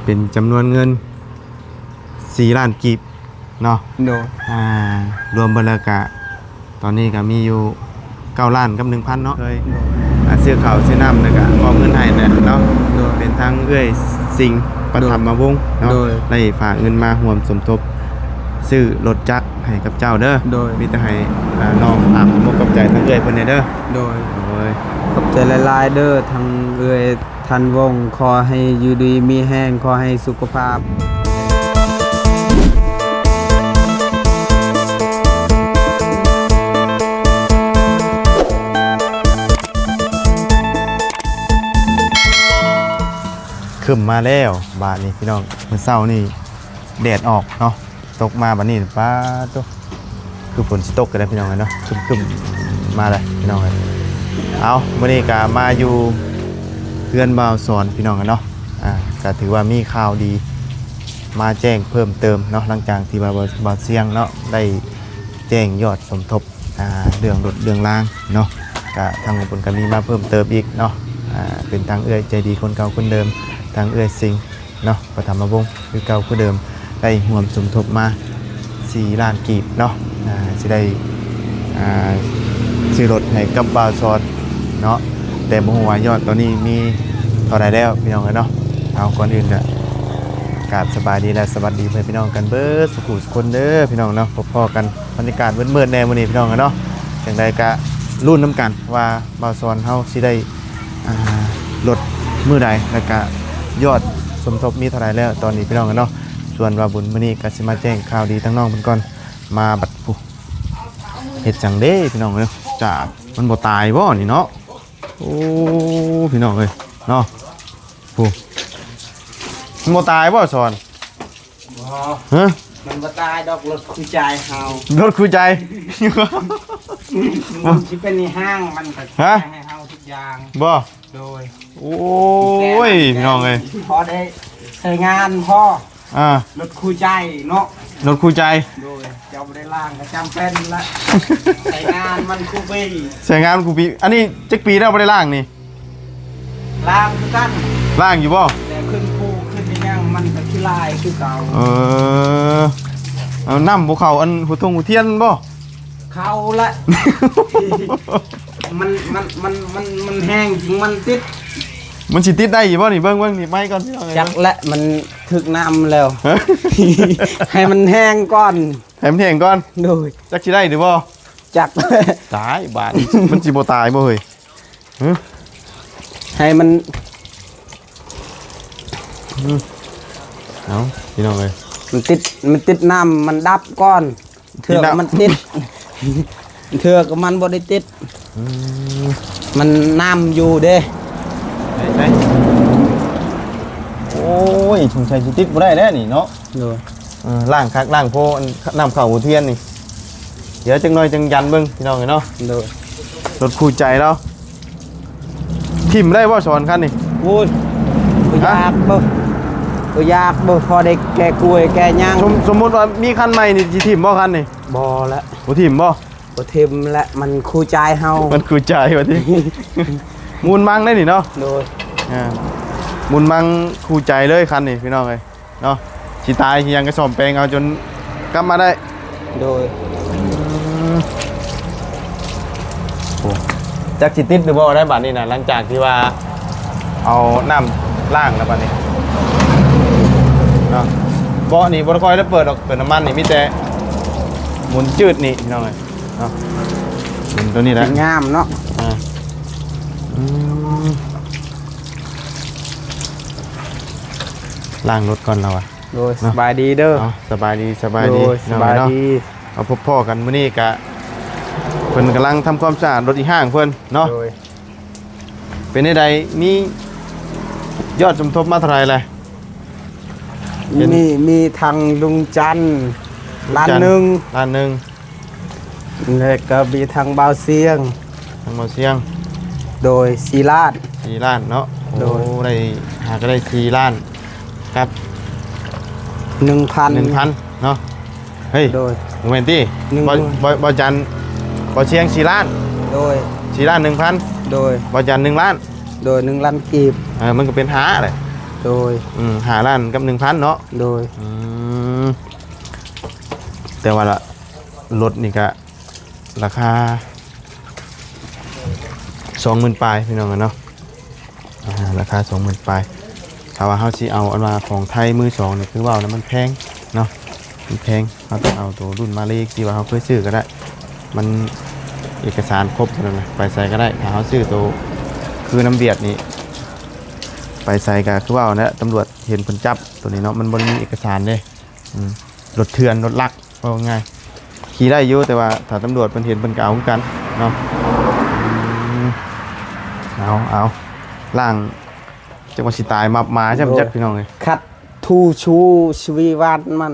ເປັນຈຳນວນເງິນສີ່ລ້ານກີບເນາະ. ໂດຍ. ອ່າ ລວມເບິດແລ້ວກະ ຕອນນີ້ກະມີຢູ່ເກົ້າລ້ານກັບໜຶ່ງພັນເນາະ. ໂດຍ. ອ່າ ຊື້ເຂົ້າຊື້ນ້ຳ ແລ້ວກະມອບເງິນໃຫ້ແຫຼະເນາະ. ໂດຍ. ເປັນທາງເອື້ອຍສິງ ປະຖຳມະວົງເນາະ. ໂດຍ. ໄດ້ຝາກເງິນມາຮ່ວມສົມທົບຊື້ລົດຈັກໃຫ້ກັບເຈົ້າເດີ. ໂດຍ. ມີແຕ່ໃຫ້ ອ່າ ນ້ອງຝາກຂອບອົກຂອບໃຈທາງເອື້ອຍເພິ່ນແດ່ເດີ. ໂດຍ. ໂດຍ. ຂອບໃຈຫຼາຍໆເດີ ທາງເອື້ອຍ ທ່ານວົງ ຂໍໃຫ້ຢູ່ດີມີແຮງ, ຂໍໃຫ້ສຸຂະພາບ ຄຶ້ມມາແລ້ວບາດນີ້ພີ່ນ້ອງ. ມື້ເຊົ້ານີ້ແດດອອກເນາະ. ຕົກມາບັດນີ້ ປາດໂທ້ ຄືຝົນຊິຕົກກັນແລ້ວພີ່ນ້ອງເອີຍເນາະ. ຄຶ້ມໆມາແລ້ວພີ່ນ້ອງເອີຍ. ເອົາ ມື້ນີ້ກະມາຢູ່ເຮືອນບ່າວສອນພີ່ນ້ອງເອີຍເນາະ. ອ່າ ກະຖືວ່າມີຂ່າວດີມາແຈ້ງເພີ່ມເຕີມເນາະ ຫຼັງຈາກທີ່ວ່າ ບ່າວ ບ່າວຊຽງເນາະ ໄດ້ແຈ້ງຍອດສົມທົບ ອ່າ ເລື່ອງລົດເລື່ອງລາງເນາະ. ກະທາງຂອງເພິ່ນກະມີມາເພີ່ມເຕີມອີກເນາະ. ອ່າ ເປັນທາງເອື້ອຍໃຈດີຄົນເກົ່າຄົນເດີມ ທາງເອື້ອຍສິງ ເນາະ ປະຖຳມະວົງ ຄືເກົ່າຄືເດີມ ໄດ້ຮ່ວມສົມທົບມາສີ່ລ້ານກີບເນາະ. ອ່າ ຊິໄດ້ ອ່າ ຊື້ລົດໃຫ້ກັບບ່າວສອນເນາະ ແຕ່ບໍ່ຮູ້ວ່າຍອດຕອນນີ້ມີເທົ່າໃດແລ້ວພີ່ນ້ອງເອີຍເນາະ. ເອົາ ກ່ອນອື່ນກະກາບສະບາຍດີ ແລະ ສະຫວັດດີເພື່ອນພີ່ນ້ອງກັນເບິດສູ່ຜູ້ສູ່ຄົນເດີພີ່ນ້ອງເນາະ. ພົບພໍ້ກັນບັນຍາກາດມືດໆແດ່ມື້ນີ້ພີ່ນ້ອງເອີຍເນາະ. ຈັ່ງໃດກະລຸ້ນນຳກັນວ່າ ບ່າວສອນເຮົາຊິໄດ້ ອ່າ ລົດມື້ໃດ ແລ້ວກະຍອດສົມທົບມີເທົ່າໃດແລ້ວຕອນນີ້ພີ່ນ້ອງເອີຍເນາະ. ສ່ວນວ່າບຸນມື້ນີ້ກະຊິມາແຈ້ງຂ່າວດີທາງນ້ອງເພິ່ນກ່ອນ. ມາບັດ ຜູ້ ເຮັດຫຍັງເດ້ພີ່ນ້ອງເອີຍ. ຈາກ ມັນບໍ່ຕາຍບໍ່ນີ້ເນາະ. ໂອ້ ພີ່ນ້ອງເອີຍເນາະ. ຜູ້ ມັນບໍ່ຕາຍບໍ່ສອນ? ບໍ່ ຮະ? ມັນບໍ່ຕາຍດອກ ລົດຄູ່ໃຈເຮົາ ລົດຄູ່ໃຈ. ມັນຊິເປັນອີ່ຫຍັງ ມັນກະ ຮະ? ໃຫ້ເຮົາທຸກຢ່າງ ບໍ່? ໂດຍ. ໂອ້ຍ ພີ່ນ້ອງເອີຍ ພໍໄດ້ໃຊ້ງານພໍ. ອ່າ ລົດຄູ່ໃຈເນາະ ລົດຄູ່ໃຈ. ໂດຍ. ເຈົ້າບໍ່ໄດ້ລ້າງກະຈຳເປັນລະ ໃຊ້ງານມັນຄູ່ປີ ໃຊ້ງານມັນຄູ່ປີ. ອັນນີ້ຈັກປີແລ້ວບໍ່ໄດ້ລ້າງນີ້? ລ້າງຄືກັນ ລ້າງຢູ່ບໍ່? ແຕ່ຂຶ້ນພູຂຶ້ນອີ່ຫຍັງມັນກະຂີ້ລາຍຄືເກົ່າ. ເອີ ເອົາ ນ້ຳບໍ່ເຂົ້າອັນຫົວທົງຫົວທຽນບໍ່? ເຂົ້າລະ ມັນ ມັນ ມັນ ມັນ ມັນແຫ້ງຈິງ ມັນຕິດ. ມັນຊິຕິດໄດ້ຢູ່ບໍ່ນີ້? ເບິ່ງ ເບິ່ງໜີບໄມ້ກ່ອນພີ່ນ້ອງເອີຍ. ຈັກແຫຼະ ມັນຖືກນ້ຳແລ້ວ ຮະ? ໃຫ້ມັນແຫ້ງກ່ອນ ໃຫ້ມັນແຫ້ງກ່ອນ. ໂດຍ. ຈັກຊິໄດ້ຫຼືບໍ່? ຈັກ. ຕາຍບາດ ມັນຊິບໍ່ຕາຍບໍ່ເຮີ້ຍ? ຮະ? ໃຫ້ມັນ ອືມ ເອົາ ພີ່ນ້ອງເອີຍ ມັນຕິດ ມັນຕິດນ້ຳ ມັນດັບກ່ອນ ເທື່ອມັນຕິດ ເທື່ອກະມັນບໍ່ໄດ້ຕິດ. ອືມ ມັນນ້ຳຢູ່ເດ້. ໃສ່ ໂອ້ຍ ສົງໄສຊິຕິດບໍ່ໄດ້ແລ້ວນີ້ເນາະ. ໂດຍ. ເອີ ລ້າງຄັກລ້າງໂພ ອັນ ນ້ຳເຂົ້າຫົວທຽນນີ້. ດຽວຈັກໜ້ອຍຈັ່ງຢັນເບິ່ງພີ່ນ້ອງເອີຍເນາະ. ໂດຍ. ລົດຄູ່ໃຈລາວ ຖິ້ມໄດ້ບໍ່ສອນຄັນນີ້? ໂອ້ຍ ບໍ່ຢາກ ບໍ່ ບໍ່ຢາກ ບໍ່ພໍໄດ້ແກ່ກ້ວຍແກ່ຫຍັງ. ສົມ ສົມມຸດວ່າມີຄັນໃໝ່ນີ້ ຊິຖິ້ມບໍ່ຄັນນີ້? ບໍ່ລະ ບໍ່ຖິ້ມບໍ່? ບໍ່ຖິ້ມລະ ມັນຄູ່ໃຈເຮົາ ມັນຄູ່ໃຈວ່າຕິ. ມູນມັງໄດ໋ນີ້ເນາະ. ໂດຍ. ອ່າ ມູນມັງຄູ່ໃຈເລີຍຄັນນີ້ພີ່ນ້ອງເອີຍ. ເນາະ ຊິຕາຍຊິຫຍັງກະສ້ອມແປງເອົາຈົນກັບມາໄດ້. ໂດຍ. ອືມ ໂອ້ ຈັກຊິຕິດຫຼືບໍ່ໄດ້ບາດນີ້ນະ ຫຼັງຈາກທີ່ວ່າເອົານ້ຳລ້າງແລ້ວບາດນີ້ເນາະ. ເບາະນີ້ບໍ່ຄ່ອຍໄດ້ເປີດດອກ ເຕີມນ້ຳມັນນີ້ມີແຕ່ໝູນຈືດນີ້ພີ່ນ້ອງເອີຍເນາະ. ເປັນໂຕນີ້ແຫຼະ ງາມເນາະ. ອ່າ ອືມ ລ້າງລົດກ່ອນລາວອະ. ໂດຍ ເນາະ ສະບາຍດີເດີ. ເອົາ ສະບາຍດີ ສະບາຍດີ ໂດຍ ພີ່ນ້ອງເນາະ. ສະບາຍດີ. ເອົາ ພົບພໍ້ກັນມື້ນີ້ກະ ເພິ່ນກຳລັງທຳຄວາມສະອາດລົດອີ່ຫ້າງເພິ່ນເນາະ. ໂດຍ. ເປັນແນວໃດ ມີຍອດສົມທົບມາເທົ່າໃດແລະ? ມີ ມີທາງລຸງຈັນ ລຸງຈັນ ລ້ານໜຶ່ງ ລ້ານໜຶ່ງ. ແລະກະມີທາງບ່າວຊຽງ ທາງບ່າວຊຽງ ໂດຍ ສີ່ລ້ານ ສີ່ລ້ານເນາະ. ໂດຍ. ໂອ້ ໄດ້ ຫາກະໄດ້ສີ່ລ້ານກັບໜຶ່ງພັນ ໜຶ່ງພັນເນາະ. ເຮີ້ຍ ໂດຍ ບໍ່ແມ່ນຕິ ໜຶ່ງ ບ່າວ ບ່າວ ບ່າວຈັນ ບ່າວຊຽງສີ່ລ້ານ. ໂດຍ. ສີ່ລ້ານໜຶ່ງພັນ. ໂດຍ. ບ່າວຈັນໜຶ່ງລ້ານ. ໂດຍ ໜຶ່ງລ້ານກີບ. ເອີ ມັນກະເປັນຫ້າແຫຼະ. ໂດຍ ອືມ ຫ້າລ້ານກັບໜຶ່ງພັນເນາະ. ໂດຍ ອືມ ແຕ່ວ່າລະ ລົດນີ້ກະລາຄາສອງໝື່ນປາຍ ພີ່ນ້ອງເອີຍເນາະ. ອ່າ ລາຄາສອງໝື່ນປາຍ. ຖ້າວ່າເຮົາຊິເອົາອັນວ່າຂອງໄທມືສອງນີ້ ຄືເວົ້ານະ ມັນແພງເນາະ ມັນແພງ. ເຮົາຕ້ອງເອົາໂຕລຸ້ນມາເລທີ່ວ່າເຮົາເຄີຍຊື້ກໍໄດ້ ມັນເອກະສານຄົບເທົ່ານັ້ນນະ ໄປໃສກໍໄດ້. ຖ້າເຮົາຊື້ໂຕຄືນຳຫວຽດນີ້ ໄປໃສກໍຄືເວົ້ານະ ຕຳຫຼວດເຫັນເພິ່ນຈັບໂຕນີ້ເນາະ ມັນບໍ່ໄດ້ມີເອກະສານເດ້. ອືມ ລົດເຖື່ອນ ລົດລັກ ເວົ້າງ່າຍໆ ຂີ່ໄດ້ຢູ່ ແຕ່ວ່າຖ້າຕຳຫຼວດເພິ່ນເຫັນ ເພິ່ນກໍເອົາຄືກັນເນາະ. ອືມ ເອົາ ເອົາ ລ້າງ ຈັກວ່າຊິຕາຍໝາບໝາຊ້ຳຈັກ ໂດຍ ພີ່ນ້ອງເອີຍ. ຂັດຖູຊູຊີວິດວັນມັນ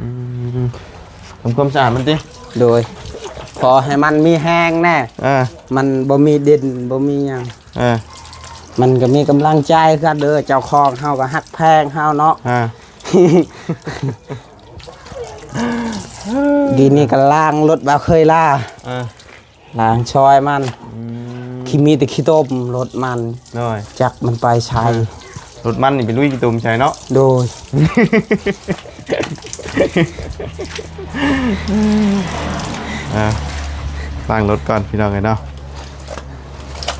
ອືມ ທຳຄວາມສະອາດມັນຕິ? ໂດຍ ພໍໃຫ້ມັນມີແຮງແດ່. ເອີ ມັນບໍ່ມີດິນ ບໍ່ມີຫຍັງ. ເອີ ມັນກໍມີກຳລັງໃຈຄືກັນເດີ ເຈົ້າຂອງເຮົາກໍຮັກແພງເຮົາເນາະ. ເອີ ກີ້ນີ້ກໍລ້າງລົດບ່າວເຄີຍລາ. ເອີ ລ້າງຊ່ອຍມັນ. ອືມ ຂີ້ ມີແຕ່ຂີ້ຕົມລົດມັນ. ໂດຍ ຈັກມັນໄປໃສ. ເອີ ລົດມັນນີ້ໄປລຸຍຂີ້ຕົມໃສ່ເນາະ. ໂດຍ ອ່າ ລ້າງລົດກ່ອນ ພີ່ນ້ອງເອີຍເນາະ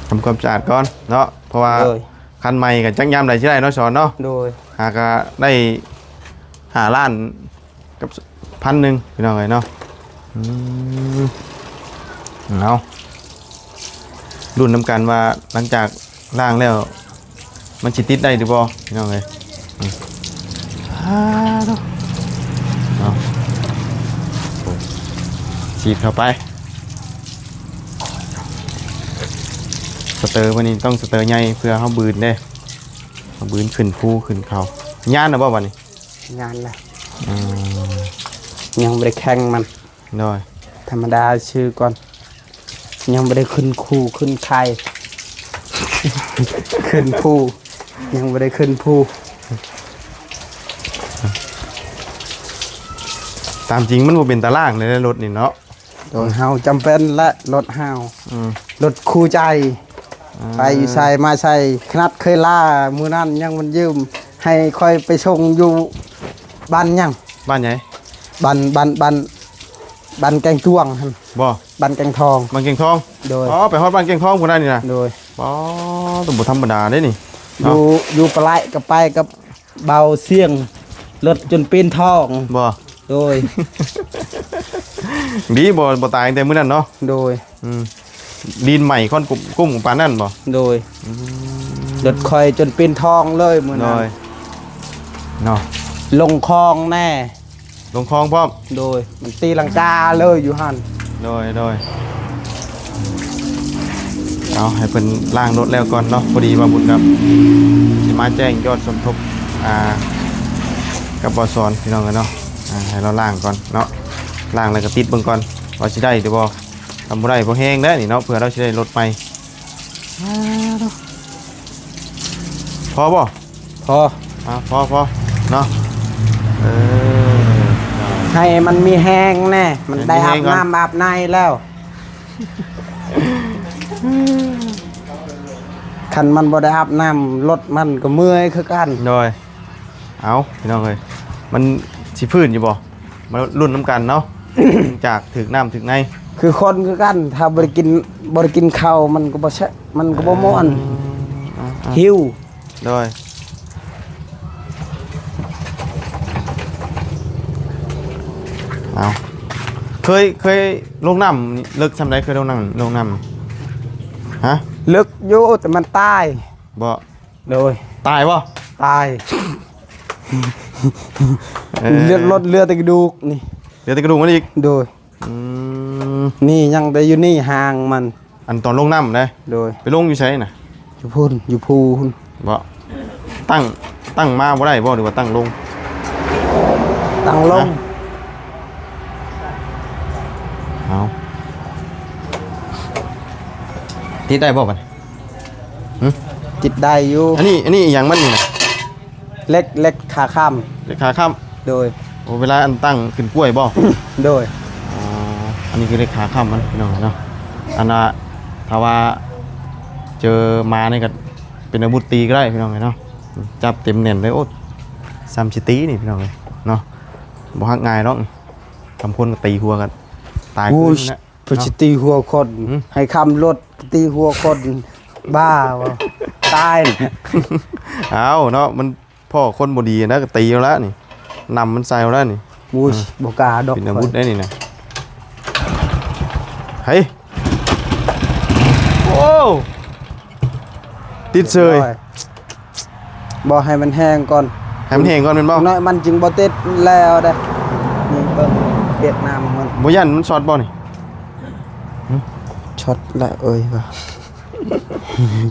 ທຳຄວາມສະອາດກ່ອນເນາະ ເພາະວ່າ ໂດຍ ຄັນໃໝ່ກໍຈັກຍາມໃດຊິໄດ້ເນາະ ສອນເນາະ. ໂດຍ ຫາກໍໄດ້ຫ້າລ້ານ ກັບພັນໜຶ່ງ ພີ່ນ້ອງເອີຍເນາະ. ອືມ ເອົາ ລຸ້ນນຳກັນວ່າຫຼັງຈາກລ້າງແລ້ວ ມັນຊິຕິດໄດ້ຫຼືບໍ່ ພີ່ນ້ອງເອີຍ. ອືມ ອາ ເນາະ ສີດເຂົ້າໄປ. ສະເຕີເພິ່ນນີ້ຕ້ອງສະເຕີໃຫຍ່ ເພື່ອເຮົາບືນເດ້ ເຮົາບືນຂຶ້ນພູຂຶ້ນເຂົາ. ຍານແລ້ວບໍ່ບັດນີ້? ຍານແລ້ວ. ອືມ ຍັງບໍ່ໄດ້ແຂ່ງມັນ. ໂດຍ ທຳມະດາຊື່ກ່ອນ ຍັງບໍ່ໄດ້ຂຶ້ນພູຂຶ້ນໄຄ ຂຶ້ນພູ ຍັງບໍ່ໄດ້ຂຶ້ນພູ. ຕາມຈິງມັນບໍ່ເປັນຕາລ້າງເດ້ລົດນີ້ເນາະ. ໂດຍ ເຮົາຈຳເປັນແຫຼະລົດເຮົາ. ອືມ ລົດຄູ່ໃຈ. ອ່າ ໄປຢູ່ໃສມາໃສ ຂະໜາດເຄີຍລາມື້ນັ້ນຍັງມັນຢືມໃຫ້ຂ້ອຍໄປສົ່ງຢູ່ບ້ານຫຍັງ ບ້ານຫຍັງ? ບ້ານ ບ້ານ ບ້ານ ບ້ານແກງຕວງຫັ້ນ. ບໍ່ ບ້ານແກງທອງ. ບ້ານແກງທອງ. ໂດຍ ອໍ ໄປຮອດບ້ານແກງທອງພຸ້ນນະນີ້ນະ. ໂດຍ ອໍ ຕ້ອງບໍ່ທຳມະດາເດ້ນີ້ ຢູ່ ເນາະ ຢູ່ປະໄລກໍໄປກັບ ເບົາສຽງລົດຈົນປີນທອງ. ບໍ່? ໂດຍ ດີບໍ່ ບໍ່ຕາຍຕັ້ງແຕ່ມື້ນັ້ນເນາະ. ໂດຍ ອືມ ລີນໃໝ່ຄອນກຸ້ມ ກຸ້ມປານນັ້ນບໍ່? ໂດຍ ອືມ ລົດຂ້ອຍຈົນປີນທອງເລີຍມື້ນັ້ນ. ໂດຍ ເນາະ ລົງຄອງແດ່. ລົງຄອງພ້ອມ. ໂດຍ ມັນຕີລັງກາເລີຍຢູ່ຫັ້ນ. ໂດຍ ໂດຍ ເອົາ ໃຫ້ເພິ່ນລ້າງລົດແລ້ວກ່ອນເນາະ. ພໍດີວ່າບຸນກັບຊິມາແຈ້ງຍອດສົມທົບ ອ່າ ກັບບໍ່ສອນ ພີ່ນ້ອງເອີຍເນາະ. ອ່າ ໃຫ້ລາວລ້າງກ່ອນເນາະ ລ້າງແລ້ວກໍຕິດເບິ່ງກ່ອນວ່າຊິໄດ້ຫຼືບໍ່. ຄັນບໍ່ໄດ້ບໍ່ແຮງເດ້ນີ້ເນາະ ເພື່ອລາວຊິໄດ້ລົດໃໝ່. ພໍບໍ່? ພໍ ອ່າ ພໍ ພໍເນາະ. ເອີ ໃຫ້ມັນມີແຮງແດ່ ມັນໄດ້ອາບນ້ຳອາບໃນແລ້ວ. ຄັນມັນບໍ່ໄດ້ອາບນ້ຳ ລົດມັນກໍເມື່ອຍຄືກັນ. ໂດຍ ເອົາ ພີ່ນ້ອງເອີຍ ມັນຊິຟື້ນຢູ່ບໍ່? ມາລຸ້ນນຳກັນເນາະ ຈາກຖືກນ້ຳຖືກໃນ ຄືຄົນຄືກັນ ຖ້າບໍ່ໄດ້ກິນ ບໍ່ໄດ້ກິນເຂົ້າ ມັນກໍບໍ່ແຊະ ມັນກໍບໍ່ມ່ວນ. ອືມ ຫິວ. ໂດຍ ເອົາ ເຄີຍ ເຄີຍລົງນ້ຳເລິກຊ່ຳໃດ? ເຄີຍລົງນ້ຳ ລົງນ້ຳ ຮະ? ເລິກຢູ່ ແຕ່ມັນຕາຍ. ບໍ່? ໂດຍ ຕາຍບໍ່? ຕາຍ. ເອີ ເລືອດລົດ ເຫຼືອແຕ່ກະດູກນີ້ ເຫຼືອແຕ່ກະດູກມັນອີກ. ໂດຍ ອືມ ນີ້ຍັງໄດ້ຢູ່ນີ້ຫາງມັນ. ອັນຕອນລົງນ້ຳເດ້? ໂດຍ ໄປລົງຢູ່ໃສນະ? ຢູ່ພຸ້ນ ຢູ່ພູພຸ້ນ. ບໍ່? ຕັ້ງ ຕັ້ງມາບໍ່ໄດ້ບໍ່ ຫຼືວ່າຕັ້ງລົງ? ຕັ້ງລົງ. ຮະ? ເອົາ ຕິດໄດ້ບໍ່ບັດນີ້? ຫຶ? ຕິດໄດ້ຢູ່. ອັນນີ້ ອັນນີ້ອີຫຍັງມັນນີ້ນະ? ເຫຼັກ ເຫຼັກຂາຄ້ຳ. ເຫຼັກຂາຄ້ຳ. ໂດຍ ໂອ ເວລາອັນຕັ້ງຂຶ້ນກ້ວຍບໍ່? ໂດຍ ອໍ ອັນນີ້ຄືເຫຼັກຂາຄ້ຳມັນ ພີ່ນ້ອງເນາະ. ອັນນ່າ ຖ້າວ່າເຈີໝານີ້ກໍເປັນອາວຸດຕີກໍໄດ້ ພີ່ນ້ອງເນາະ. ຈັບເຕັມແໜ້ນເລີຍ. ໂອ້ ສ່ຳຊິຕີນີ້ພີ່ນ້ອງເອີຍເນາະ, ບໍ່ຫັກງ່າຍດອກ. ຄຳຄົນກໍຕີຫົວກັນຕາຍ ໂອ້ຍ ຄືນແຫຼະ. ເພິ່ນຊິຕີຫົວຄົນ ຫືມ? ໃຫ້ຄຳລົດ ຕີຫົວຄົນ ບ້າບໍ່? ຕາຍ. ເອົາເນາະ ມັນພໍ້ຄົນບໍ່ດີນະ ກໍຕີເອົາລະນີ້, ນຳມັນໃສ່ເອົາລະນີ້. ໂອ້ຍ ອ່າ ບໍ່ກ້າດອກ ເປັນອາວຸດໄດ໋ນີ້ນະ. ເຮີ້ຍ ໂອ້ ຕິດເສີຍ. ບໍ່ ໃຫ້ມັນແຫ້ງກ່ອນ ໃຫ້ມັນແຫ້ງກ່ອນແມ່ນບໍ່? ນ້ອຍມັນຈຶ່ງບໍ່ຕິດແລ້ວເດ້. ນີ້ເບິ່ງ ວຽດນາມມັນ ບໍ່ຢ້ານມັນຊັອດບໍ່ນີ້? ຊັອດລະເອີຍວ່າ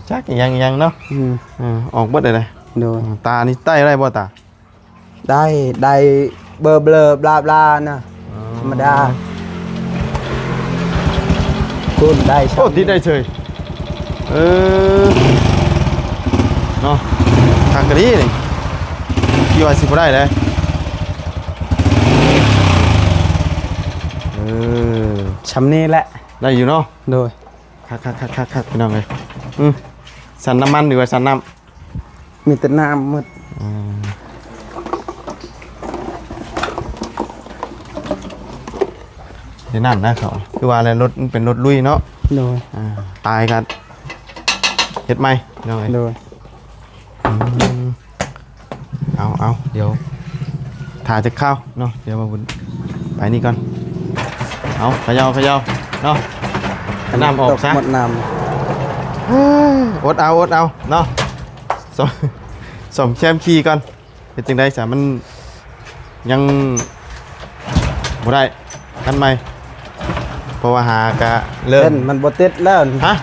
ຈັກອີ່ຫຍັງອີ່ຫຍັງເນາະ. ອືມ ເອີ ອອກເບິດເລີຍ. ໂດຍ ຕານີ້ໄດ້ ໄດ້ບໍ່ຕາ? ໄດ້ ໄດ້ເບີເບລບລາບລານະ. ອໍ ທຳມະດາ ຄຸນໄດ້. ໂອ້ ຕິດໄດ້ເສີຍ. ເອີ ເນາະ ຄັກກະດີນີ້ ຄິດວ່າຊິບໍ່ໄດ້ເດ້. ເອີ ຊ່ຳນີ້ແຫຼະ ໄດ້ຢູ່ເນາະ. ໂດຍ ຄັກໆໆໆ ພີ່ນ້ອງເອີຍ. ອືມ ສັນນ້ຳມັນ ຫຼືວ່າສັນນ້ຳ? ມີແຕ່ນ້ຳໝົດ. ອືມ ເຮັດນັ້ນນະເຂົາ ຄືວ່າແຫຼະ ລົດມັນເປັນລົດລຸຍເນາະ. ໂດຍ ອ່າ ຕາຍກໍເຮັດໃໝ່ເນາະ. ໂດຍ ອືມ ເອົາໆ ດຽວຖ້າຈັກຄາວເນາະ ດຽວມາບຸນໄປນີ້ກ່ອນ. ເອົາ ຂະເຍົາຂະເຍົາເນາະ ໃຫ້ນ້ຳອອກຊະ ໝົດນ້ຳ. ອົດເອົາ ອົດເອົາເນາະ. ສ້ອມ ສ້ອມແຄມຂີ່ກ່ອນ. ເຮັດຈັ່ງໃດຊະ ມັນຍັງບໍ່ໄດ້ຄັນໃໝ່ ເພາະວ່າຫາກະເລີ່ມ ເອີ ມັນບໍ່ຕິດແລ້ວ. ຮະ?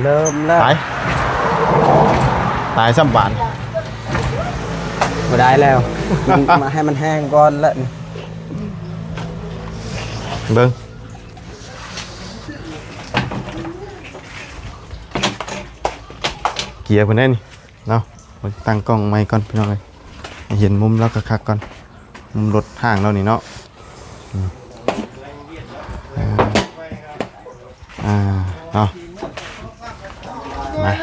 ເລີ່ມແລ້ວ. ຕາຍ ຕາຍຊ້ຳບາດ. ບໍ່ໄດ້ແລ້ວ ມັນ ໃຫ້ມັນແຫ້ງກ່ອນລະ. ເບິ່ງ ເກຍເພິ່ນໄດ້ນີ້ ເນາະ. ມາຕັ້ງກ້ອງໃໝ່ກ່ອນພີ່ນ້ອງເອີຍ ໃຫ້ເຫັນມຸມລາວຄັກໆກ່ອນ ມຸມລົດຫ້າງລາວນີ້ເນາະ. ອືມ ອ່າ ອ່າ ເນາະ ມາ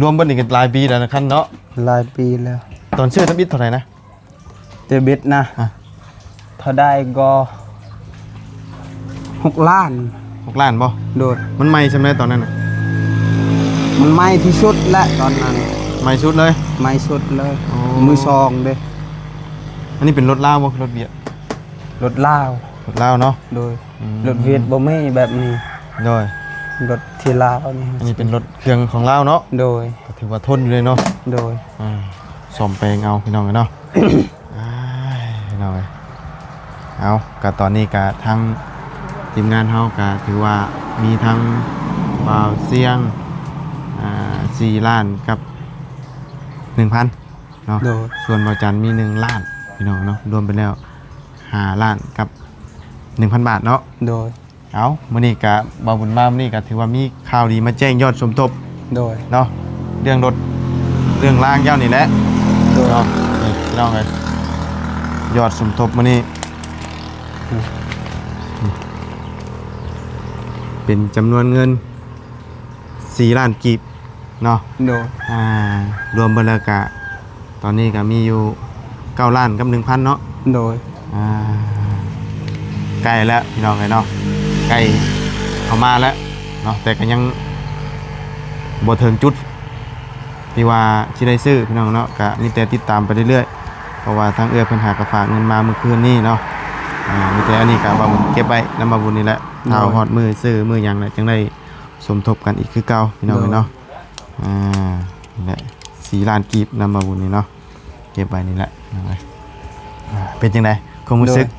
ລວມເບິດນີ້ກໍຫຼາຍປີແລ້ວນະຄັນເນາະ. ຫຼາຍປີແລ້ວ. ຕອນຊື້ທຳອິດເທົ່າໃດນະ? ເດບິດນະ ອ່ະ ເທົ່າໃດກໍຫົກລ້ານ. ຫົກລ້ານບໍ່? ໂດຍ. ມັນໃໝ່ສ່ຳໃດຕອນນັ້ນນະ? ມັນໃໝ່ທີ່ສຸດແຫຼະຕອນນັ້ນ. ໃໝ່ສຸດເລີຍ? ໃໝ່ສຸດເລີຍ. ອໍ ມືສອງເດ້. ອັນນີ້ເປັນລົດລາວບໍ່ ຫຼືລົດຫວຽດ? ລົດລາວ. ລົດລາວເນາະ. ໂດຍ. ອືມ ລົດຫວຽດບໍ່ມີແບບນີ້. ໂດຍ. ລົດທີ່ລາວນີ້ ອັນນີ້ເປັນລົດເຄື່ອງຂອງລາວເນາະ. ໂດຍ. ກໍຖືວ່າທົນຢູ່ເດເນາະ. ໂດຍ. ອ່າ ສ້ອມແປງເອົາພີ່ນ້ອງເອີຍເນາະ. ອ້າຍ ພີ່ນ້ອງເອີຍ ເອົາ ກໍຕອນນີ້ກໍທາງທີມງານເຮົາກໍຖືວ່າມີທັງບ່າວຊຽງ ອ່າ ສີ່ລ້ານກັບໜຶ່ງພັນເນາະ. ໂດຍ. ສ່ວນບ່າວຈັນມີໜຶ່ງລ້ານ ພີ່ນ້ອງເນາະ ລວມໄປແລ້ວຫ້າລ້ານກັບໜຶ່ງພັນບາດເນາະ. ໂດຍ. ເອົາ ມື້ນີ້ກະ ບ່າວບຸນມາມື້ນີ້ກະຖືວ່າມີຂ່າວດີມາແຈ້ງຍອດສົມທົບ. ໂດຍ. ເນາະ ເລື່ອງລົດເລື່ອງລາງເຈົ້ານີ້ແຫຼະ. ໂດຍ. ເນາະ ນີ້ພີ່ນ້ອງເອີຍ ຍອດສົມທົບມື້ນີ້ ອືມ ເປັນຈຳນວນເງິນສີ່ລ້ານກີບ ເນາະ. ໂດຍ. ອ່າ ລວມເບິດແລ້ວກະ ຕອນນີ້ກະມີຢູ່ເກົ້າລ້ານກັບໜຶ່ງພັນເນາະ. ໂດຍ. ອ່າ ໃກ້ແລ້ວພີ່ນ້ອງເອີຍເນາະ ໃກ້ເຂົ້າມາແລ້ວເນາະ ແຕ່ກະຍັງບໍ່ເຖິງຈຸດທີ່ວ່າຊິໄດ້ຊື້ພີ່ນ້ອງເນາະ ກະມີແຕ່ຕິດຕາມໄປເລື້ອຍໆ ເພາະວ່າທາງເອື້ອຍເພິ່ນຫາກະຝາກເງິນມາມື້ຄືນນີ້ເນາະ. ອ່າ ມີແຕ່ອັນນີ້ກະວ່າເກັບໄວ້ນຳບ່າວບຸນນີ້ແຫຼະ. ໂດຍ. ຖ້າຮອດມື້ຊື້ມື້ຫຍັງແລ້ວ ຈັ່ງໄດ້ ສົມທົບກັນອີກຄືເກົ່າພີ່ນ້ອງເອີຍເນາະ. ໂດຍ. ອ່າ ນີ້ແຫຼະ ສີ່ລ້ານກີບນຳບ່າວບຸນນີ້ເນາະ ເກັບໄວ້ນີ້ແຫຼະພີ່ນ້ອງເອີຍ. ອ່າ ເປັນຈັ່ງໃດຄວາມຮູ້ສຶກ? ໂດຍ.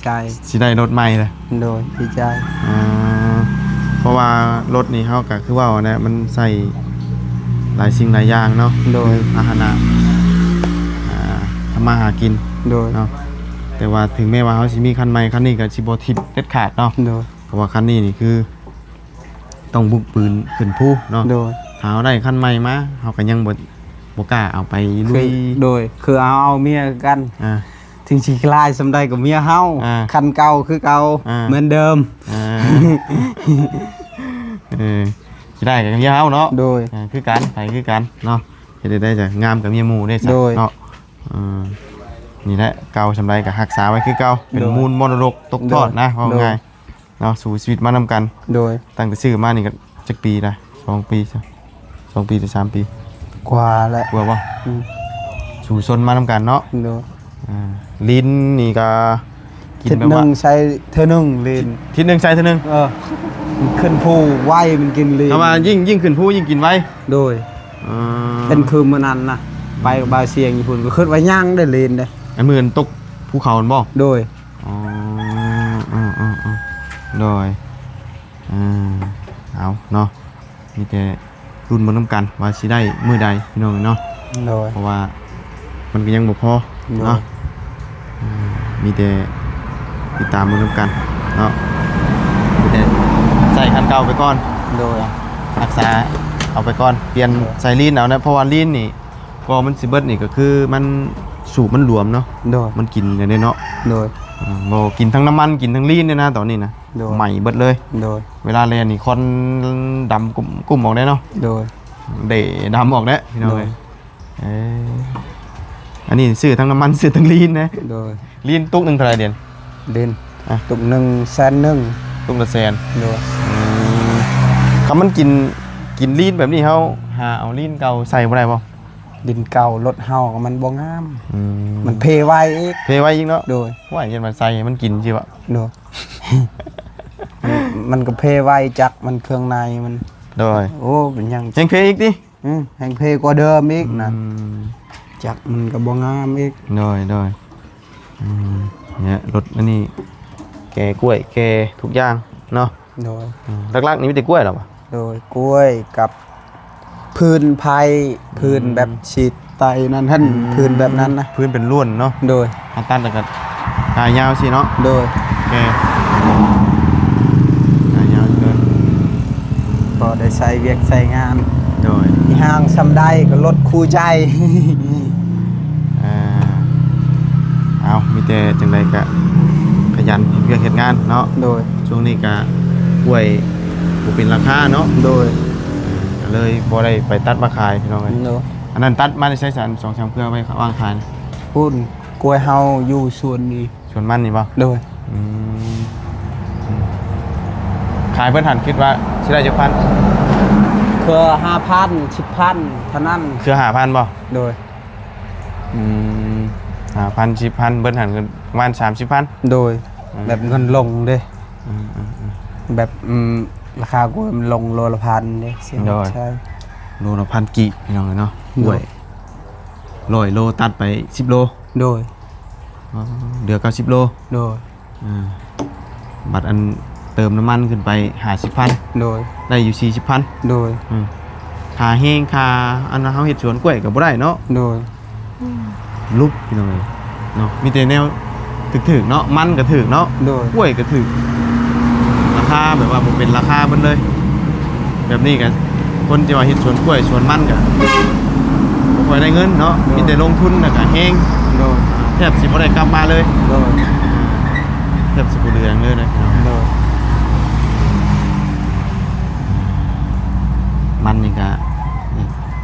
ໃຈ ຊິໄດ້ລົດໃໝ່ເລີຍ. ໂດຍ ດີໃຈ. ອ່າ ເພາະວ່າລົດນີ້ເຮົາກໍຄືເວົ້າຫັ້ນແຫຼະ ມັນໃຊ້ຫຼາຍສິ່ງຫຼາຍຢ່າງເນາະ. ໂດຍ. ຄືພາຫະນະ ອ່າ ທຳມາຫາກິນ. ໂດຍ. ເນາະ ແຕ່ວ່າເຖິງແມ້ວ່າເຮົາຊິມີຄັນໃໝ່ ຄັນນີ້ກໍຊິບໍ່ຖິ້ມເດັດຂາດເນາະ. ໂດຍ. ເພາະວ່າຄັນນີ້ນີ້ຄື ຕ້ອງບຸກບືນຂຶ້ນພູເນາະ. ໂດຍ. ຖ້າເຮົາໄດ້ຄັນໃໝ່ມາ ເຮົາກໍຍັງບໍ່ ບໍ່ກ້າເອົາໄປລຸຍ. ໂດຍ ຄືເຮົາເອົາເມຍຄືກັນ. ອ່າ ເຖິງຊິຫຼາຍສ່ຳໃດກໍເມຍເຮົາ. ອ່າ ຄັນເກົ່າຄືເກົ່າ. ອ່າ ເໝືອນເດີມ. ອ່າ ເອີ ຊິໄດ້ກໍເມຍເຮົາເນາະ. ໂດຍ ເອີ ຄືກັນ ໃຜຄືກັນເນາະ. ເຮັດໄດ້ຈະງາມກັບເມຍໝູ່ເດ້ຊະ ໂດຍ ເນາະ. ເອີ ນີ້ແຫຼະ ເກົ່າສ່ຳໃດກໍຮັກສາໄວ້ຄືເກົ່າ ເປັນ ໂດຍ ມູນມໍລະດົກຕົກທອດນະ ໂດຍ ເວົ້າງ່າຍ ໂດຍ ເນາະ. ສູ້ຊີວິດມານຳກັນ ໂດຍ ຕັ້ງແຕ່ຊື້ມານີ້ກໍຈັກປີລະ? ສອງປີຊະ ສອງປີຫຼືສາມປີ ກວ່າແຫຼະ ກວ່າບໍ່? ອືມ ສູ້ຊົນມານຳກັນເນາະ. ໂດຍ ອ່າ ລີນນີ້ກໍກິນແບບວ່າ ທິດໜຶ່ງໃສ່ເທື່ອໜຶ່ງລີນ ທິດໜຶ່ງໃສ່ເທື່ອໜຶ່ງ. ເອີ ມັນຂຶ້ນພູໄວ ມັນກິນລີນ ແຕ່ວ່າຍິ່ງ ຍິ່ງຂຶ້ນພູຍິ່ງກິນໄວ. ໂດຍ ອ່າ ເປັນຄືມື້ນັ້ນນະ ໄປກັບບ່າວຊຽງຢູ່ພຸ້ນ ກໍຄິດວ່າຍ່າງໄດ້ລີນເດ້. ອັນມື້ຕົກພູເຂົາຫັ້ນບໍ່? ໂດຍ ອໍ ເອີໆໆ ໂດຍ ອ່າ ເອົາເນາະ ມີແຕ່ລຸ້ນເບິ່ງນຳກັນວ່າຊິໄດ້ມື້ໃດ ພີ່ນ້ອງເອີຍເນາະ. ໂດຍ ເພາະວ່າມັນກໍຍັງບໍ່ພໍ ໂດຍ ເນາະ. ອ່າ ມີແຕ່ຕິດຕາມເບິ່ງນຳກັນເນາະ ມີແຕ່ໃຊ້ຄັນເກົ່າໄປກ່ອນ. ໂດຍ ຮັກສາເອົາໄປກ່ອນ ປ່ຽນ ໂດຍ ໃສ່ລີນເອົານະ ເພາະວ່າລີນນີ້ ກໍມັນຊິເບິດນີ້ກໍຄືມັນ ສູບມັນຫຼວມເນາະ. ໂດຍ ມັນກິນແນວນີ້ເນາະ. ໂດຍ ອ່າ ບໍ່ກິນທັງນ້ຳມັນ ກິນທັງລີນເດ້ນະ ຕອນນີ້ນະ. ໂດຍ ໄໝ້ເບິດເລີຍ. ໂດຍ ເວລາແລ່ນນີ້ຄວັນດຳກຸ້ມ ກຸ້ມອອກໄດ້ເນາະ. ໂດຍ ເດດຳອອກແລ້ວ ພີ່ນ້ອງເອີຍ. ໂດຍ ເອີ ອັນນີ້ຊື້ທັງນ້ຳມັນ ຊື້ທັງລີນນະ. ໂດຍ ລີນຕຸກໜຶ່ງເທົ່າໃດດຽວນີ້? ລີນ ອ່ະ ຕຸກໜຶ່ງແສນໜຶ່ງ. ຕຸກລະແສນ. ໂດຍ ອືມ ຄັນມັນກິນ ກິນລີນແບບນີ້ ເຮົາຫາເອົາລີນເກົ່າໃສ່ບໍ່ໄດ້ບໍ່? ດິນເກົ່າລົດເຮົາກໍມັນບໍ່ງາມ. ອືມ ມັນເພໄວອີກ ເພໄວອີກເນາະ. ໂດຍ ໂອ້ຍ ຍັງມາໃສ່ໃຫ້ມັນກິນຊິວະ. ໂດຍ ມັນ ມັນກໍເພໄວ ຈັກມັນເຄື່ອງໃນມັນ. ໂດຍ ໂອ້ ເປັນຫຍັງ ແຮງເພອີກຕິ? ອືມ ແຮງເພກວ່າເດີມອີກນະ. ອືມ ຈັກມັນກໍບໍ່ງາມອີກ. ໂດຍ ໂດຍ ອືມ ເນຍ ລົດອັນນີ້ແກ່ກ້ວຍ ແກ່ທຸກຢ່າງເນາະ. ໂດຍ ອືມ ຫຼັກໆນີ້ມີແຕ່ກ້ວຍເນາະ. ໂດຍ ກ້ວຍກັບ ພື້ນໄຜ່ ອືມ ພື້ນແບບສີດໄຕນັ້ນຫັ້ນ. ອືມ ພື້ນແບບນັ້ນນະ ພື້ນເປັນລ້ວນເນາະ. ໂດຍ ເຮົາຕັດແລ້ວກໍກາຍຍາວຊີ້ເນາະ. ໂດຍ ແກ່ ກາຍຍາວເກີນ ພໍໄດ້ໃຊ້ວຽກໃຊ້ງານ. ໂດຍ ອີ່ຫ່າງສ່ຳໃດກໍລົດຄູ່ໃຈ. ອ່າ ເອົາ ມີແຕ່ຈັ່ງໃດກະຂະຫຍັນເຮັດວຽກເຮັດງານເນາະ. ໂດຍ ຊ່ວງນີ້ກະກ້ວຍບໍ່ເປັນລາຄາເນາະ. ໂດຍ ກະເລີຍບໍ່ໄດ້ໄປຕັດມາຂາຍພີ່ນ້ອງເອີຍ. ໂດຍ ອັນນັ້ນຕັດມາໄດ້ໃຊ້ສານ ສອງສາມເຄືອໄວ້ວາງຂາຍ. ພຸ້ນ ກ້ວຍເຮົາຢູ່ສວນນີ້ ສວນມັນນີ້ບໍ່? ໂດຍ ອືມ ຂາຍເບິດຫັ້ນຄິດວ່າຊິໄດ້ຈັກພັນ? ເຄືອຫ້າພັນ ສິບພັນເທົ່ານັ້ນ. ເຄືອຫ້າພັນບໍ່? ໂດຍ ອືມ ຫ້າພັນ ສິບພັນ ເບິດຫັ້ນກໍປະມານສາມສິບພັນ. ໂດຍ ອືມ ແບບເງິນລົງເດ້. ອືມໆໆ ແບບ ອືມ ລາຄາກ້ວຍມັນລົງໂລລະພັນເດ້. ໂດຍ ໃຊ່ ໂລລະພັນກີບ ພີ່ນ້ອງເອີຍເນາະ. ໂດຍ ກ້ວຍ ຮ້ອຍໂລຕັດໄປສິບໂລ. ໂດຍ ອໍ ເຫຼືອເກົ້າສິບໂລ. ໂດຍ ອ່າ ບັດອັນເຕີມນ້ຳມັນຂຶ້ນໄປຫ້າສິບພັນ. ໂດຍ ໄດ້ຢູ່ສີ່ສິບພັນ. ໂດຍ ອືມ ຄ່າແຮງ ຄ່າອັນເຮົາເຮັດສວນກ້ວຍກໍບໍ່ໄດ້ເນາະ. ໂດຍ ຫຼຸບ ພີ່ນ້ອງເອີຍເນາະ ມີແຕ່ແນວຖືກໆເນາະ. ມັນກໍຖືກເນາະ. ໂດຍ ກ້ວຍກໍຖືກ ລາຄາແບບວ່າບໍ່ເປັນລາຄາເພິ່ນເລີຍ. ແບບນີ້ກໍຄົນທີ່ວ່າເຮັດສວນກ້ວຍສວນມັນກໍບໍ່ຄ່ອຍໄດ້ເງິນເນາະ. ໂດຍ ມີແຕ່ລົງທຶນແລ້ວກໍແຮງ. ໂດຍ ແທບຊິບໍ່ໄດ້ກັບມາເລີຍ. ໂດຍ ແທບຊິບໍ່ເຫຼືອຫຍັງເລີຍນະພີ່ນ້ອງ. ໂດຍ ມັນນີ້ກໍ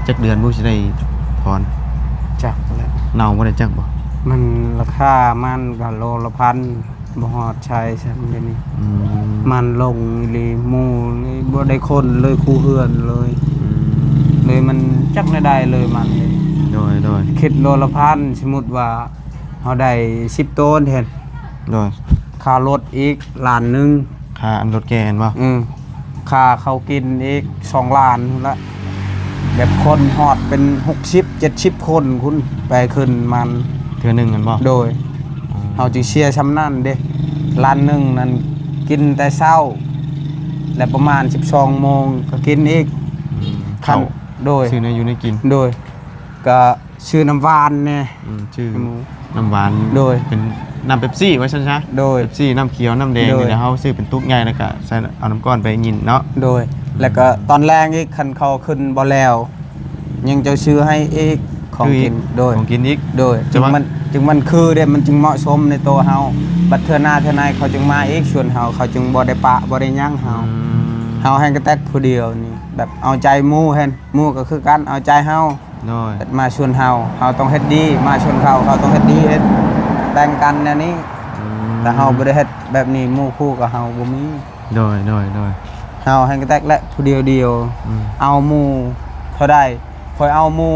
ຈັກເດືອນບໍ່ຊິໄດ້ຖອນ? ຈັກແຫຼະ ເນົ່າບໍ່ໄດ້ຈັກບໍ່? ມັນລາຄາມັນກໍໂລລະພັນ ບໍ່ຮອດໃຊ້ຊ້ຳດຽວນີ້. ອືມ ມັນລົງອີ່ຫຼີ ໝູ່ນີ້ບໍ່ໄດ້ຄົນເລີຍ ຄູ່ເຮືອນເລີຍ. ອືມ ເລີຍມັນຈັກແນວໃດເລີຍມັນ. ໂດຍ ໂດຍ ຄິດໂລລະພັນ ສົມມຸດວ່າເຮົາໄດ້ສິບໂຕນເຫັນ. ໂດຍ ຄ່າລົດອີກລ້ານໜຶ່ງ. ຄ່າອັນລົດແກ່ຫັ້ນບໍ່? ອືມ ຄ່າເຂົ້າກິນອີກສອງລ້ານພຸ້ນລະ ແບບຄົນຮອດເປັນຫົກສິບເຈັດສິບຄົນພຸ້ນ ໄປຂຶ້ນມັນເທື່ອໜຶ່ງຫັ້ນບໍ່? ໂດຍ ອໍ ເຮົາຈຶ່ງເສຍຊ່ຳນັ້ນເດ້. ລ້ານໜຶ່ງນັ້ນກິນແຕ່ເຊົ້າ ແລະປະມານສິບສອງໂມງກໍກິນອີກ. ອືມ ເຂົ້າ ໂດຍ ຊື້ແນວຢູ່ແນວກິນ. ໂດຍ ກໍ ຊື້ນ້ຳຫວານແດ່. ອືມ ຊື້ ໃຫ້ໝູ່ ນ້ຳຫວານ. ໂດຍ ເປັນນ້ຳເປັບຊີວ່າຊັ້ນຊະ. ໂດຍ ເປັບຊີ ນ້ຳຂຽວ ນ້ຳແດງ. ໂດຍ ນີ້ແຫຼະ ເຮົາຊື້ເປັນຕຸກໃຫຍ່ ແລ້ວກະໃສ່ເອົານ້ຳກ້ອນໄປຍິນເນາະ. ໂດຍ ອືມ ແລ້ວກະຕອນແລງອີກ ຄັນເຂົາຂຶ້ນບໍ່ແລ້ວ ຍັງເຈົ້າຊື້ໃຫ້ອີກ ຂອງກິນ. ໂດຍ ຂອງກິນອີກ. ໂດຍ ຈຶ່ງມັນ ຈຶ່ງມັນຄືເດ້ ມັນຈຶ່ງເໝາະສົມໃນໂຕເຮົາ. ບັດເທື່ອໜ້າເທື່ອໃນເຂົາຈຶ່ງມາອີກ ຊວນເຮົາ ເຂົາຈຶ່ງບໍ່ໄດ້ປະ ບໍ່ໄດ້ຫຍັງເຮົາ. ອືມ ເຮົາແຮ່ງກະແຕັກຜູ້ດຽວນີ້ ແບບເອົາໃຈໝູ່ຫັ້ນ ໝູ່ກໍຄືກັນເອົາໃຈເຮົາ ໂດຍ ເຮັດມາຊວນເຮົາ ເຮົາຕ້ອງເຮັດດີ ມາຊວນເຂົາ ເຂົາຕ້ອງເຮັດດີ ເຮັດແບ່ງກັນແນວນີ້ ອືມ ຖ້າເຮົາບໍ່ໄດ້ເຮັດແບບນີ້ ໝູ່ຄູ່ກັບເຮົາບໍ່ມີ ໂດຍ ໂດຍ ໂດຍ ເຮົາແຮ່ງກະແຕັກແຫຼະຜູ້ດຽວດຽວ ອືມ ເອົາໝູ່ເທົ່າໃດ ຂ້ອຍເອົາໝູ່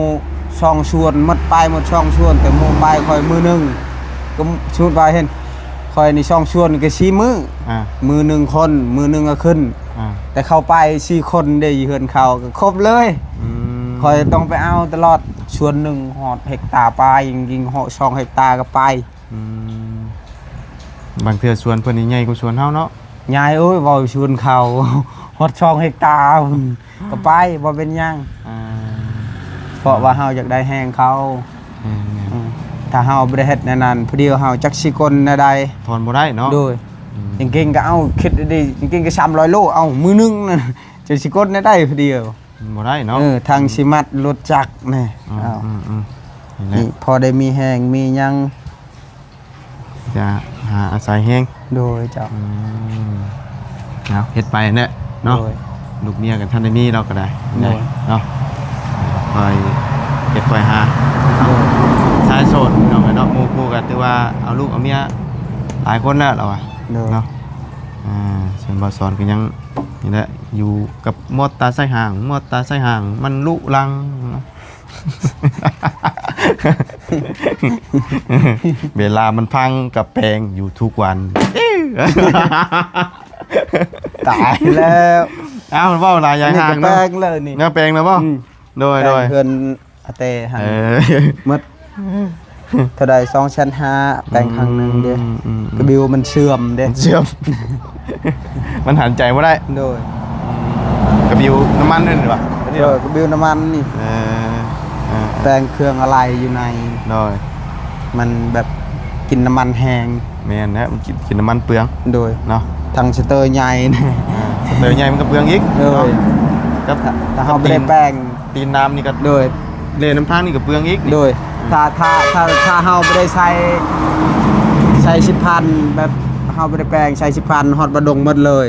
ສອງຊວນ ໝົດໄປໝົດສອງຊວນ ແຕ່ໝູ່ໄປຂ້ອຍມື້ໜຶ່ງ ກໍສົມມຸດວ່າເຫັນ ຂ້ອຍນີ້ສອງຊວນກໍສີ່ມື້ ອາ ມື້ໜຶ່ງຄົນ ມື້ໜຶ່ງກໍຂຶ້ນ ອາ ແຕ່ເຂົາໄປສີ່ຄົນເດ້ ຢູ່ເຮືອນເຂົາກໍຄົບເລີຍ ອືມ ຂ້ອຍຕ້ອງໄປເອົາຕະຫຼອດ ຊວນໜຶ່ງຮອດເຮັກຕາປາຍ ຍິງເຫາະສອງເຮັກຕາກໍໄປ ອືມ ບາງເທື່ອສວນເພິ່ນນີ້ໃຫຍ່ກວ່າສວນເຮົາເນາະ ໃຫຍ່ ໂອ້ຍ ເວົ້າຊວນເຂົາ ຮອດສອງເຮັກຕາພຸ້ນ ກໍໄປ ບໍ່ເປັນຫຍັງ ອ່າ ເພາະວ່າເຮົາຢາກໄດ້ແຮງເຂົາ ແມ່ນໆ ອືມ ຖ້າເຮົາບໍ່ໄດ້ເຮັດແນວນັ້ນ ຜູ້ດຽວເຮົາຈັກຊິກົນແນວໃດ ຖອນບໍ່ໄດ້ເນາະ ໂດຍ ອືມ ເກັ່ງໆກໍເອົາ ຄິດດີໆ ເກັ່ງໆກໍສາມຮ້ອຍໂລ ເອົາ ມື້ໜຶ່ງນັ້ນ ຈະຊິກົນແນວໃດຜູ້ດຽວ ມັນບໍ່ໄດ້ເນາະ ເອີ ທັງ ອືມ ຊິມັດລົດຈັກແນ່ ອືມ ເອົາ ອືມໆ ນີ້ແຫຼະ ນີ້ພໍໄດ້ມີແຮງມີຫຍັງ ຈະຫາອາໄສແຮງ ໂດຍເຈົ້າ ອືມ ເອົາ ເຮັດໄປແຫຼະເນາະ ໂດຍ ລູກເມຍກໍທັນໄດ້ມີ ເຮົາກໍໄດ້ ໂດຍ ເນາະ ຄ່ອຍເຮັດຄ່ອຍຫາ ໂດຍ ຊາຍໂສດເນາະ ເນາະ ໝູ່ ໝູ່ກໍຖືວ່າເອົາລູກເອົາເມຍຫຼາຍຄົນແລ້ວ ລາວວ່າ ໂດຍ ເນາະ ອ່າ ສ່ວນບ່າວສອນກໍຍັງນີ້ແຫຼະ ຢູ່ກັບມອດຕາຊາຍຫ່າງ ມອດຕາຊາຍຫ່າງ ມັນລຸລັງ ເວລາມັນພັງກໍແປງຢູ່ທຸກວັນ ຕາຍແລ້ວ ອ້າວ ເວົ້າຫຼາຍຢ່າງ ອັນນີ້ກໍ ຫ່າງເນາະ ແປງແລ້ວນີ້ ແນວແປງແລ້ວບໍ່? ອືມ ໂດຍ ແປງ ໂດຍ ເຮືອນອາແຕຫັ້ນ ເອີ ໝົດ ເທົ່າໃດ ສອງແສນຫ້າ ແປງຄັ້ງໜຶ່ງເດ້ ອືມ ອືມ ກະບິວມັນເສື່ອມເດ້ ມັນເສື່ອມ ມັນຫັນໃຈບໍ່ໄດ້ ໂດຍ ກະບິວນ້ຳມັນນັ້ນຫວາ ເອີ ກະບິວນ້ຳມັນນີ້ ເອີ ເອີ ເອີ ແປງເຄື່ອງອາໄຫຼ່ຢູ່ໃນ ໂດຍ ມັນແບບກິນນ້ຳມັນແຮງ ແມ່ນແຫຼະ ມັນກິນ ກິນນ້ຳມັນເປືອງ ໂດຍ ເນາະ ທັງສະເຕີໃຫຍ່ ອ່າ ສະເຕີໃຫຍ່ມັນກໍເປືອງອີກ ໂດຍ ເນາະ ກັບ ຖ້າ ຖ້າເຮົາບໍ່ໄດ້ແປງ ຕີນນ້ຳນີ້ກໍ ໂດຍ ເລນຳທາງນີ້ກໍເປືອງອີກນີ້ ໂດຍ ອືມ ຖ້າ ຖ້າ ຖ້າ ຖ້າເຮົາບໍ່ໄດ້ໃສ່ ໃສ່ສິບພັນ ແບບເຮົາບໍ່ໄດ້ແປງ ໃສ່ສິບພັນ ຮອດບາດດົງໝົດເລີຍ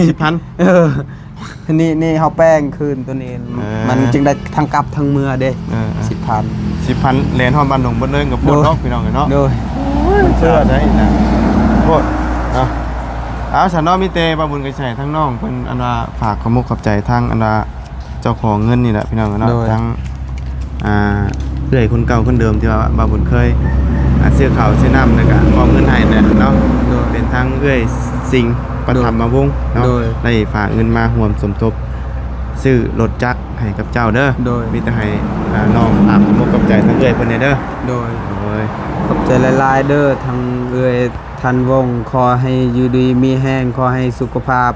ສິບພັນ ເອີ ນີ້ ນີ້ເຮົາແປງຄືນໂຕນີ້ ເອີ ມັນຈຶ່ງໄດ້ທັງກັບທັງເມືອເດ້ ເອີ ເອີ ສິບພັນ ສິບພັນ ແລ່ນຮອດບາດດົງເບິດເລີຍ ກໍໂພດ ໂດຍ ເນາະ ພີ່ນ້ອງເອີຍເນາະ ໂດຍ ເຊື່ອໄດ້ນະ ໂພດເນາະ ເອົາ ຊັ້ນເນາະ ມີແຕ່ບ່າວບຸນກໍຊິໃຫ້ທາງນ້ອງເພິ່ນ ອັນວ່າ ຝາກຂອບມຸກຂອບໃຈທາງ ອັນວ່າ ເຈົ້າຂອງເງິນນີ້ແຫຼະ ພີ່ນ້ອງເນາະ ໂດຍ ທາງ ອ່າ ເອື້ອຍຄົນເກົ່າຄົນເດີມທີ່ວ່າບ່າວບຸນເຄີຍ ອ່າ ຊື້ເຂົ້າຊື້ນ້ຳ ແລ້ວກະມອບເງິນໃຫ້ແຫຼະເນາະ ໂດຍ ເປັນທາງເອື້ອຍສິງ ປະຖຳມະວົງເນາະ ໂດຍ ໄດ້ຝາກເງິນມາຮ່ວມສົມທົບຊື້ລົດຈັກໃຫ້ກັບເຈົ້າເດີ ໂດຍ ມີແຕ່ໃຫ້ ອ່າ ນ້ອງຝາກຂອບມຸກຂອບໃຈທາງເອື້ອຍເພິ່ນແດ່ເດີ ໂດຍ ໂດຍ ຂອບໃຈຫຼາຍໆເດີທາງເອື້ອຍ ທ່ານວົງ ຂໍໃຫ້ຢູ່ດີມີແຮງ ຂໍໃຫ້ສຸຂະພາບ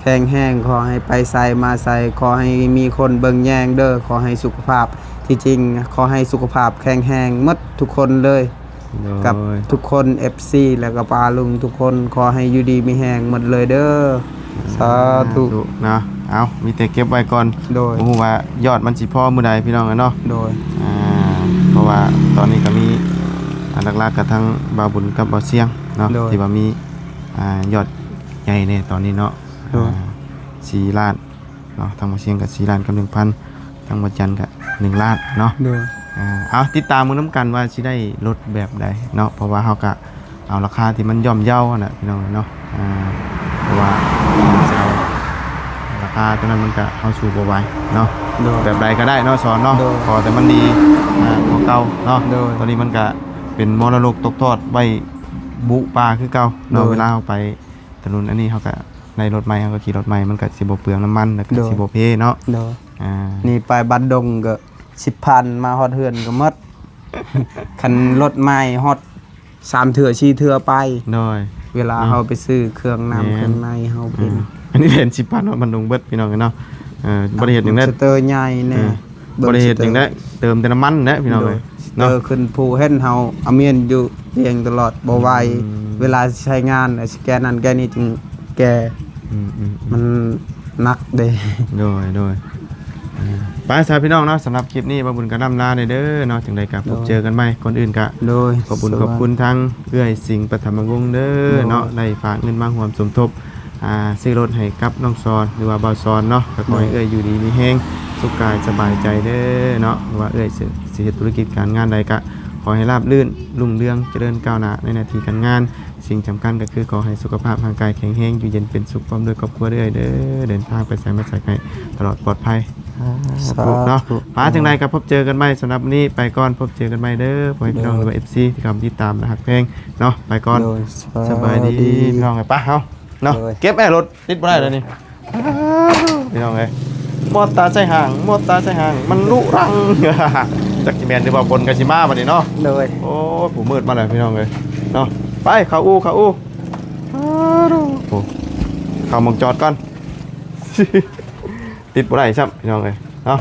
ແຂງແຮງ ຂໍໃຫ້ໄປໃສມາໃສ ຂໍໃຫ້ມີຄົນເບິ່ງແຍງເດີ ຂໍໃຫ້ສຸຂະພາບ ທີ່ຈິງ ຂໍໃຫ້ສຸຂະພາບແຂງແຮງໝົດທຸກຄົນເລີຍ ໂດຍ ກັບທຸກຄົນ ເອັຟຊີ ແລ້ວກໍປ້າລຸງທຸກຄົນ ຂໍໃຫ້ຢູ່ດີມີແຮງໝົດເລີຍເດີ ສາທຸ ສາທຸເນາະ ເອົາ ມີແຕ່ເກັບໄວ້ກ່ອນ ໂດຍ ບໍ່ຮູ້ວ່າຍອດມັນຊິພໍມື້ໃດ ພີ່ນ້ອງເອີຍເນາະ ໂດຍ ອ່າ ເພາະວ່າຕອນນີ້ກໍມີ ອ່າ ຫຼັກໆກໍທັງບ່າວບຸນກັບບ່າວຊຽງເນາະ ໂດຍ ທີ່ວ່າມີ ອ່າ ຍອດໃຫຍ່ແດ່ຕອນນີ້ເນາະ ໂດຍ ອ່າ ສີ່ລ້ານເນາະ ທາງບ່າວຊຽງກໍສີ່ລ້ານກັບໜຶ່ງພັນ ທາງບ່າວຈັນກໍໜຶ່ງລ້ານເນາະ ໂດຍ ອ່າ ເອົາ ຕິດຕາມເບິ່ງນຳກັນວ່າຊິໄດ້ລົດແບບໃດເນາະ ເພາະວ່າເຮົາກໍເອົາລາຄາທີ່ມັນຍ່ອມເຍົາຫັ້ນນະ ພີ່ນ້ອງເນາະ ອ່າ ເພາະວ່າລາຄາຕົວນັ້ນມັນກໍເຮົາສູ້ບໍ່ໄຫວເນາະ ໂດຍ ແບບໃດກໍໄດ້ເນາະ ສອນເນາະ ໂດຍ ຂໍແຕ່ມັນດີ ອ່າ ກວ່າເກົ່າເນາະ ໂດຍ ຕອນນີ້ມັນກໍເປັນມໍລະດົກຕົກທອດໄວ້ບຸປາຄືເກົ່າເນາະ ໂດຍ ເວລາເຮົາໄປ ຖະໜົນອັນນີ້ເຮົາກະໄດ້ລົດໃໝ່ ເຮົາກະຂີ່ລົດໃໝ່ ມັນກະຊິບໍ່ເປືອງນ້ຳມັນ ແລ້ວກະ ໂດຍ ຊິບໍ່ເພເນາະ ໂດຍ ອ່າ ນີ້ໄປບາດດົງກະສິບພັນ ມາຮອດເຮືອນກະໝົດ ຄັນລົດໃໝ່ຮອດສາມເທື່ອສີ່ເທື່ອໄປ ໂດຍ ເວລາເຮົາໄປຊື້ເຄື່ອງນ້ຳ ແມ່ນ ເຄື່ອງໃນເຮົາເປັນ ອ່າ ອັນນີ້ເປັນສິບພັນ ຮອດບາດດົງເບິດ ພີ່ນ້ອງເອີຍເນາະ ເອີ ບໍ່ໄດ້ເຮັດຫຍັງເດ້ ສະເຕີໃຫຍ່ແນ່ ອ່າ ບໍ່ໄດ້ເຮັດຫຍັງໄດ້ ເຕີມແຕ່ນ້ຳມັນແຫຼະພີ່ນ້ອງເອີຍເນາະ ເຕີຂຶ້ນພູ ເຫັນເຮົາອາມຽນຢູ່ວຽງຕະຫຼອດ ບໍ່ໄຫວ ອືມ ເວລາຊິໃຊ້ງານ ຊິແກ້ນັ້ນແກ້ນີ້ຈຶ່ງແກ້ ອືມໆໆ ມັນໜັກເດ້ ໂດຍ ໂດຍ ອ່າ ໄປຊະພີ່ນ້ອງເນາະ ສຳລັບຄລິບນີ້ ບ່າວບຸນກະລ່ຳລາແດ່ເດີເນາະ ຈັ່ງໃດກະ ໂດຍ ພົບເຈີກັນໃໝ່ ກ່ອນອື່ນກະ ໂດຍ ຂອບບຸນຂອບຄຸນທາງເອື້ອຍສິງປະຖຳມະວົງເດີ ໂດຍ ເນາະ ໄດ້ຝາກເງິນມາຮ່ວມສົມທົບ ອ່າ ຊື້ລົດໃຫ້ກັບນ້ອງຊອນ ຫຼືວ່າບ່າວຊອນເນາະ ກໍຂໍໃຫ້ເອື້ອຍຢູ່ດີມີແຮງ ສຸກກາຍສະບາຍໃຈເດີເນາະ ວ່າເອື້ອຍຊິເຮັດທຸລະກິດການງານໃດ ກໍຂໍໃຫ້ລາບລື່ນ ຮຸ່ງເຮືອງ ຈະເລີນກ້າວໜ້າໃນໜ້າທີ່ການງານ. ສິ່ງສຳຄັນກໍຄືຂໍໃຫ້ສຸຂະພາບຮ່າງກາຍແຂງແຮງ ຢູ່ເຢັນເປັນສຸກພ້ອມດ້ວຍຄອບຄົວເດີເອື້ອຍເດີ ເດີນທາງໄປໃສມາໃສໃຫ້ຕະຫຼອດປອດໄພ ສາທຸເນາະ. ປາ ຈັ່ງໃດກໍພົບເຈີກັນໃໝ່ ສຳລັບມື້ນີ້ໄປກ່ອນ ພົບເຈີກັນໃໝ່ເດີ ພໍ່ແມ່ພີ່ນ້ອງ ຫຼືວ່າ ເອັຟຊີ ທີ່ເຂົ້າມາຕິດຕາມແລະຮັກແພງເນາະ ໄປກ່ອນ ສະບາຍດີພີ່ນ້ອງ ໄປເຮົາເນາະ ເກັບແມ່ລົດຕິດບໍ່ໄດ້ແລ້ວນີ້ ພີ່ນ້ອງເອີຍ ມອດຕາໃສ່ຫາງ ມອດຕາໃສ່ຫາງ ມັນລຸລັງ ຈັກຊິແມ່ນຫຼືວ່າຝົນກໍຊິມາບັດນີ້ເນາະ ໂດຍ ໂອ້ຍ ຜູ້ມືດມາແລ້ວພີ່ນ້ອງເອີຍເນາະ ໄປເຂົ້າອູ່ ເຂົ້າອູ່ ໂອ້ ເຂົ້າໝ່ອງຈອດກ່ອນ ຕິດບໍ່ໄດ້ຊ້ຳພີ່ນ້ອງເອີຍເນາະ